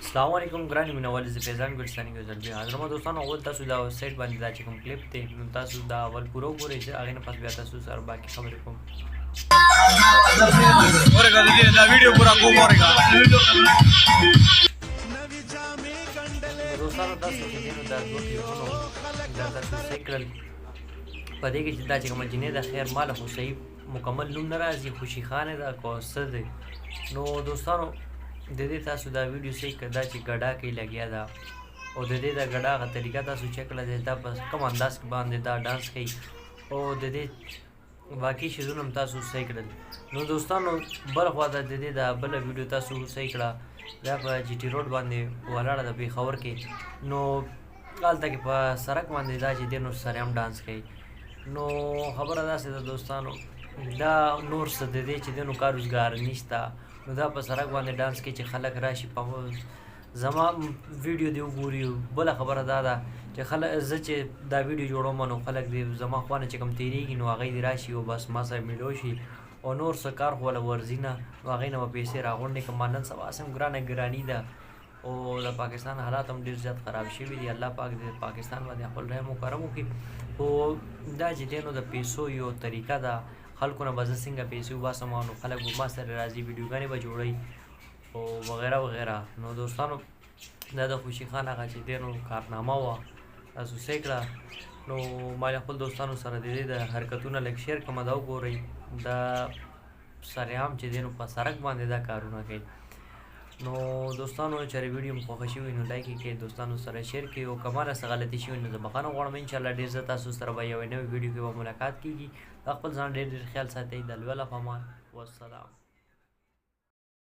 السلام علیکم ګران مینوال، زه فیضان ګلستاني یو ځل بیا حاضر یم. دوستانو، اول تاسو دا سیټ باندې دا چې کوم کلیپ دی، نو تاسو دا اول پوره وګورئ چې هغې نه پس بیا تاسو سره باقي خبرې کوم. دا ویډیو پورا کوم ورګه. دوستانو، تاسو چې دینو دا دوه کلیپونه دا تاسو صحیح کړل. په دې کې چې دا چې کومه جینۍ ده، خیر مال خو صحیح مکمل نوم نه راځي، خوشي خان ده که څه دی. نو دوستانو، د دې تاسو دا ویډیو صحیح کړه، دا چې ګډا کې لګیا ده او د دې د ګډا غ طریقه تاسو چیک کړه چې دا په کوم انداز کې باندې دا ډانس کوي او د دې باقي شیزونه هم تاسو صحیح کړل. نو دوستانو، بل خوا ته د دې دا بله ویډیو تاسو صحیح کړه، دا په جی ټي روډ باندې ولاړه ده پېښور کې. نو هلته کې په سړک باندې دا چې دی نو سرعام ډانس کوي. نو خبره داسې ده دوستانو، دا نور څه د دې چې دی نو کار روزګار نشته، نو دا په سړک باندې ډانس کوي چې خلک راشي په زما ویډیو دی وګوري. بله خبره دا ده چې خلک، زه چې دا ویډیو جوړوم نو خلک دې زما خوا نه چې کوم تېرېږي نو هغوی دې راشي او بس ما سره میلو شي او نور څه کار خو وله ورځي نه، نو هغې نه به پیسې راغونډې کړم. نن سبا هسې هم ګرانه ګراني ده او د پاکستان حالات هم ډېر زیات خراب شوي دي. الله پاک دې پاکستان باندې خپل رحم او کرم وکړي. خو دا چې دی نو د پیسو یو طریقه ده، خلکو نه به زه څنګه پیسې وباسم نو خلک به ما سره راځي، ویډیوګانې به جوړوي او وغیره وغیره. نو دوستانو، دا د خوشي خان هغه چې دی نو کارنامه وه، تاسو صحیح کړه. نو ما له خپل دوستانو سره د دې د حرکتونه لږ شیر کړم. دا وګورئ، دا سرعام چې دی نو په سړک باندې دا کارونه کوي. نو دوستانو، چې ویډیو مو خوښه شوي نو لایک یې کړئ، دوستانو سره شیر کړئ او که ما نه څه غلطي شوي نو زه بخښنه غواړم. انشاءالله ډېر زر تاسو سره به یوې نوې ویډیو کې به ملاقات کیږي. د خپل ځان ډېر ډېر خیال ساتئ. د لوی الله په امان، والسلام.